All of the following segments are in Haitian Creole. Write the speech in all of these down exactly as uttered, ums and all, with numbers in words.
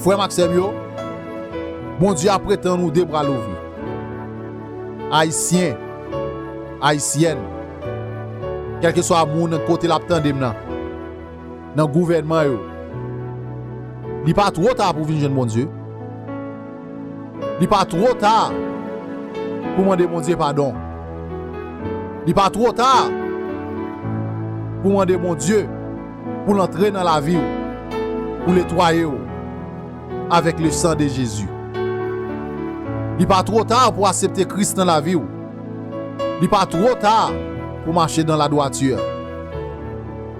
Frè m ak sè m yo, Bondye ap ret tann ou de bra louvri. Ayisyen, Ayisyèn, kèlkeswa moun kote l ap tande m nan, nan gouvènman yo, li pa twò ta pou vin jwenn Bondye. Li pa twò ta pou mande Bondye padon. Li pa twò ta pou mande Bondye pou l antre nan lavi w, pou l netwaye w avèk le san de Jezi. Li pa twò ta pou aksepte Kris nan lavi w. Li pa twò ta pou mache dan ladwati.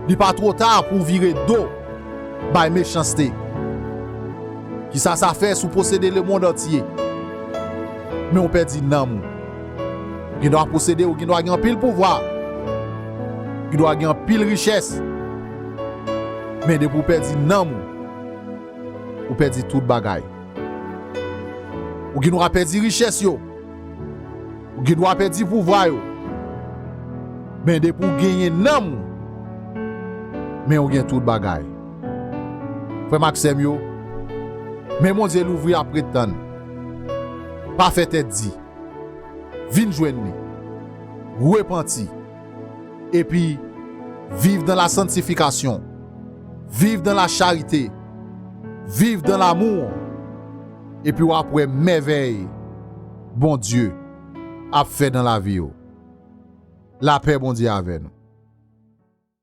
Li pa twò ta pou w vire do bay mechanste. Kisa sa fè si w posede lemonn antye, men w pèdi nanm ou? Ou gen dwa posede, ou gen dwa gen anpil pouvwa, ou gen dwa gen anpil richès, men depi w pèdi nanm ou, ou pèdi tout bagay. Ou gen dwa pèdi richès yo, ou gen dwa pèdi pouvwa yo, men depi w genyen nanm ou, men w gen tout bagay. Frè m ak sè m yo, men Bondye louvri ap ret tann. Pa fè tèt di. Vin jwenn li. Repanti. Epi viv dans la sanctification. Viv dans la charité. Viv dans l'amour. Epi w ap wè mèvèy Bondye ap fè nan lavi w. Lapè Bondye avè nou.